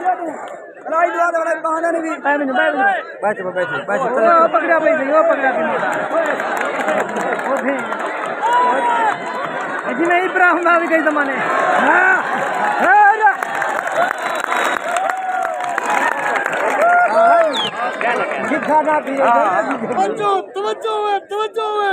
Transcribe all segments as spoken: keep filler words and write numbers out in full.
لڑائی دعا دا بڑا بہانہ نہیں بھی۔ بیٹھ ونڄو، بیٹھ ونڄو۔ بیٹھ ونڄو، بیٹھ ونڄو۔ او پکڑیا پئی گئی، او پکڑیا پئی گئی۔ او بھی۔ جی میں ابراہیم آ بھی گئی زمانے۔ ہاں۔ ہاں۔ توجہ، توجہ ہوئے، توجہ ہوئے۔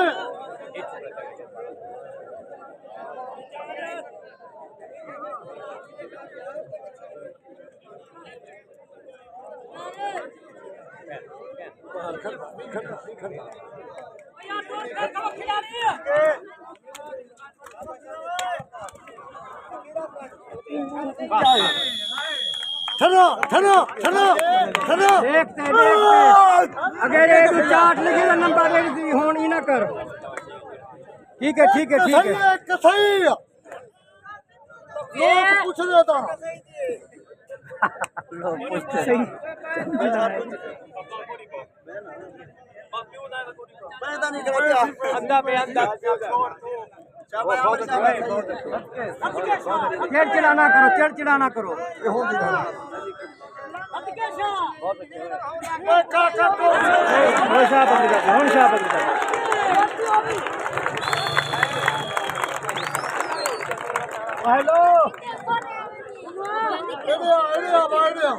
ٹھنو، ٹھنو، ٹھنو، ٹھنو۔ دیکھتے، دیکھتے۔ اگر یہ تو چاٹ لگی تو نمبر ایک دی ہونی نہ کر۔ ٹھیک ہے، ٹھیک ہے، ٹھیک ہے۔ کتھائی ہے، کتھائی ہے۔ لوگ پوچھ رہے تھا۔ لوگ پوچھتے ہیں۔ اندھا پہ اندھا۔ چڑچڑا نہ کرو، چڑچڑا نہ کرو۔ ہن شاہ پکڑ، ہن شاہ پکڑ۔ ہیلو۔ Idea, idea, idea.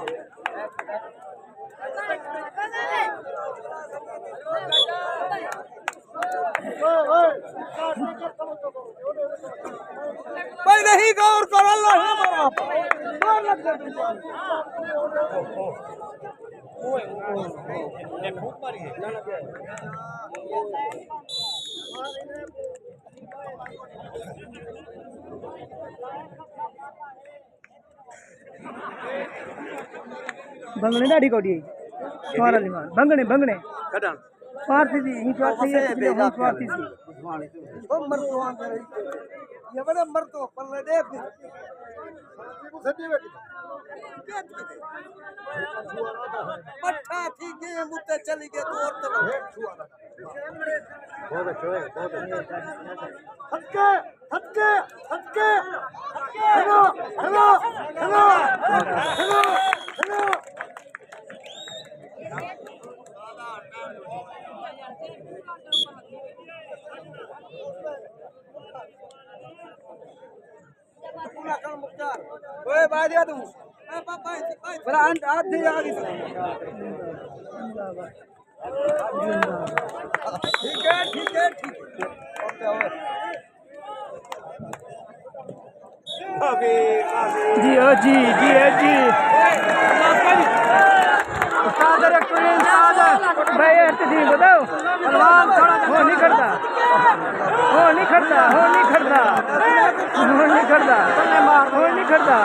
بھائی نہیں غور کر، اللہ ہے ہمارا۔ بھنگڑے ݙاڈھی کوݙی ہے۔ سوار علی مان۔ بھنگڑے، بھنگڑے۔ کݙاں؟ سوار تھی سی، ہی سوار تھی سی، ہی سوار تھی سی۔ او مردو آندے رہی۔ یہ بڑے مردو، پلے ݙے۔ سدی بیٹھی۔ مٹھا تھی گئے، متے چلی گئے، تو اور تے بڑے۔ بہت اچھا ہے، بہت اچھا۔ ہٹکے، ہٹکے، ہٹکے۔ ہلو، ہلو، ہلو، ہلو، ہلو۔ اوئے، باہر آ توں۔ بڑا انت، آدھی آ گئی۔ ٹھیک ہے، ٹھیک ہے، ٹھیک ہے۔ Okay, okay. جی او جی، جی او جی۔ استاد ڈائریکٹر، استاد۔ بھائی، اے تسیں ٻدھاؤ۔ پہلوان تھوڑا جیہا۔ ہو نہیں کھڑدا۔ ہو نہیں کھڑدا، ہو نہیں کھڑدا۔ ہو نہیں کھڑدا۔ ہو نہیں کھڑدا۔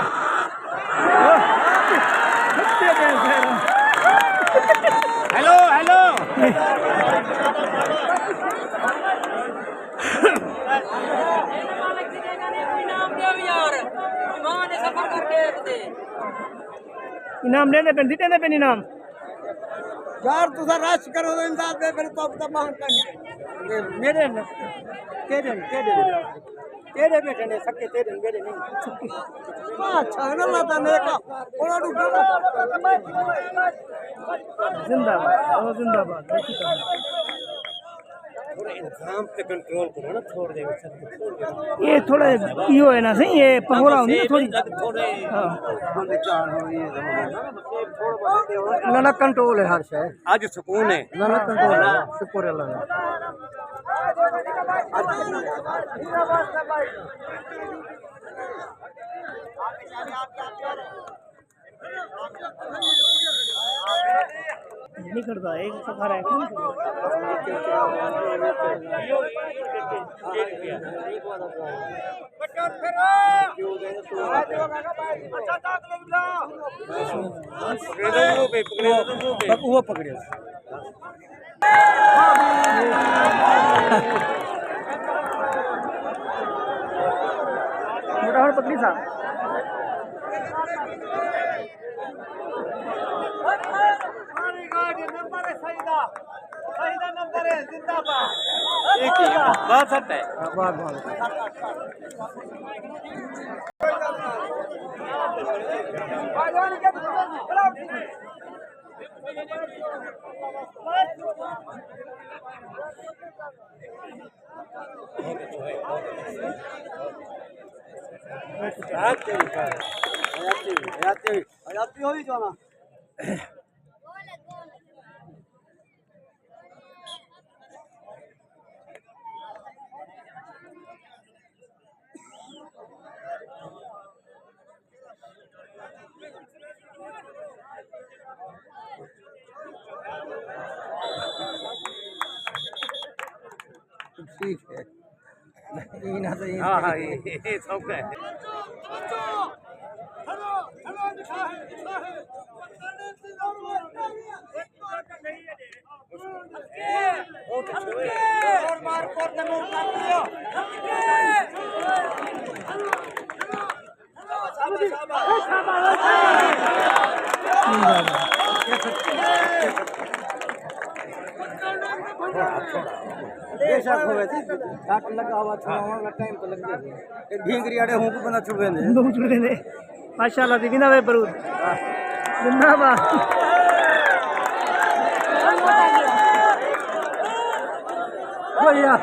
Hello, hello. انعام ݙیندے پن، ݙیندے پن انعام۔ یار، تساں رش کرو تاں امداد دے، پھر تو اپنا باہر کر۔ میرے ن-، تیرے ن-، تیرے ن-، تیرے بیٹھے نے سکے، تیرے ن-، میرے نہیں۔ اچھا، اللہ دا نیک آ۔ اوڑا ڈو۔ زندہ باد، او زندہ باد۔ تھوڑا انتظام تے کنٹرول کرو نا، تھوڑے جے وچ، تھوڑے جے۔ یہ تھوڑا ایہو ہے نا سہی، یہ پہورا ہوندی نا تھوڑی۔ تھوڑے۔ ہاں۔ نہ، نہ، کنٹرول ہے ہر شے۔ اڄ سکون ہے۔ نہ، نہ، کنٹرول ہے۔ شکر اللہ دا۔ نہیں کھڑدا، ایک سفر ہے۔ وہ پکڑے۔ موٹا ہݨ پکڑی سا۔ ایک ہی، بس سٹ ہے۔ بس، بس۔ حیاتی، حیاتی، حیاتی، حیاتی ہوئی جو نا۔ ٹھیک ہے۔ ہاں، ہاں، یہ، یہ سوکھا ہے۔ بے شک ہوئے تھی، گھٹ لگا ہوا چھڑاوݨ دا ٹائم تو لگ ڳیا۔ تے بھینگری اڑے ہوں کو بندہ چھڑویندے۔ ہوں کو چھڑویندے۔ ماشاءاللہ دی ویندا وے برود۔ زندہ باد۔ بھیا۔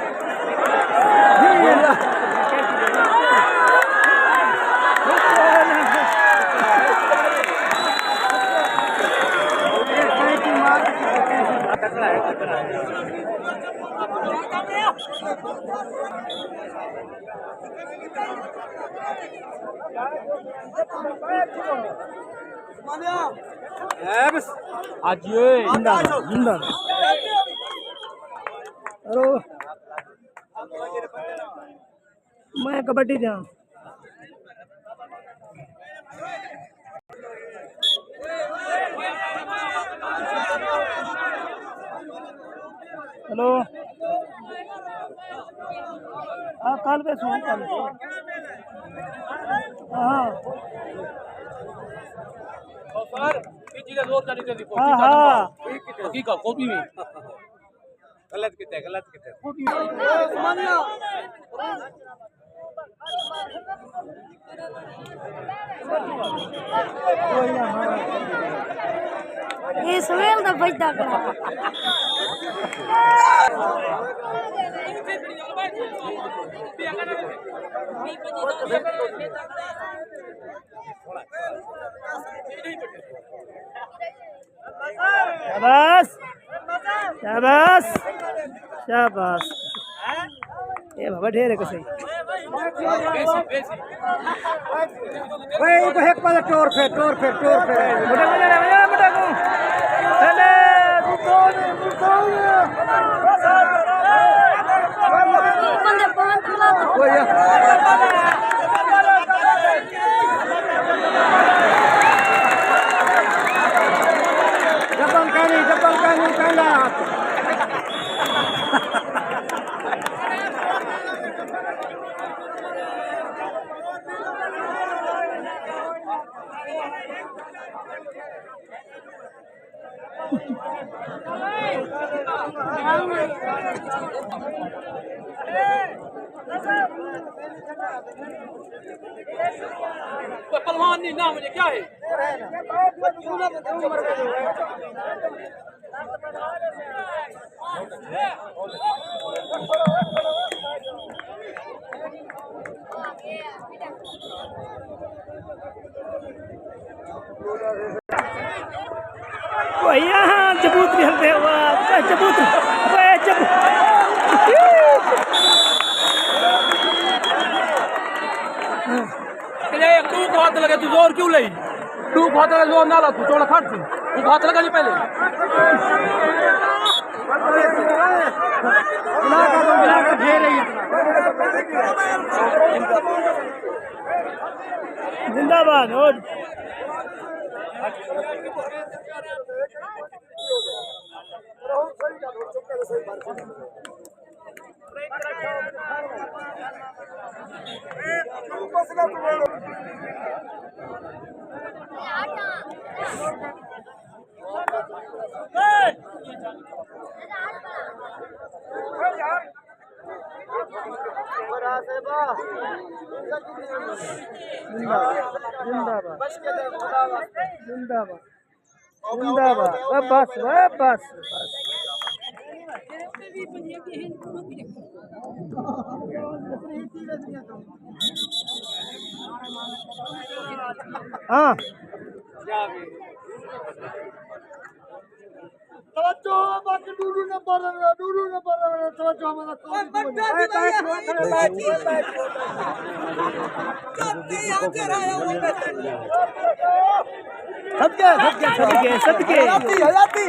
اج اے زندہ باد، زندہ باد۔ ہیلو۔ میں کبڈی دیاں۔ ہیلو۔ ہاں، کل پہ سو، کل۔ ہاں۔ ہاں، ہاں۔ حقیقت، کوئی بھی نہیں۔ غلط کیتے، غلط کیتے۔ اے سویل دا بچدا کھڑا۔ شاباش، شاباش، شاباش۔ اے بابا ڈھیر ہے کسے۔ بھائی، اے کوں ہک پاسے ٹور پھر، ٹور پھر، ٹور پھر۔ مٹا، مٹا، مٹا، مٹا کوں۔ ہلے، بوتون، بوتون۔ کوئی جبل کانی، جبل کانی، کالا۔ کوئی پلوان نہیں، نام مجھے کیا ہے؟ اوئے یہاں جبوت بھی ہلدے ہوا، اوئے جبوت، اوئے جبوت۔ اے تو کو ہتھ لڳے، توں زور کیوں لئی؟ تو کو ہتھ لڳے، زور نہ لا، توں چوڑا کھڑ تھی۔ تو کو ہتھ لڳا نہیں پہلے۔ زندہ باد، ہو۔ زندہ باد، زندہ باد۔ زندہ باد۔ زندہ باد۔ اے بس، اے بس، بس۔ ہاں۔ توجہ، باقی ڈوڈو نمبر، ڈوڈو نمبر، توجہ ہمارا کون؟ صدقے، صدقے، صدقے، صدقے۔ حیاتی، حیاتی۔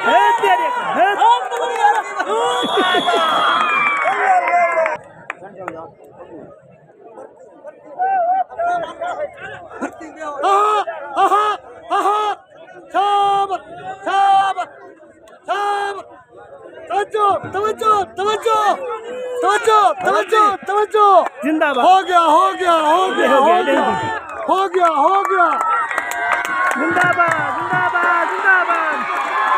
اے تیرے، اے۔ آہا، آہا، آہا۔ شاباش، شاباش، شاباش۔ توجہ، توجہ، توجہ، توجہ، توجہ، توجہ۔ زندہ باد۔ ہو گیا، ہو گیا، ہو گیا، ہو گیا، ہو گیا، ہو گیا۔ زندہ باد، زندہ باد، زندہ باد۔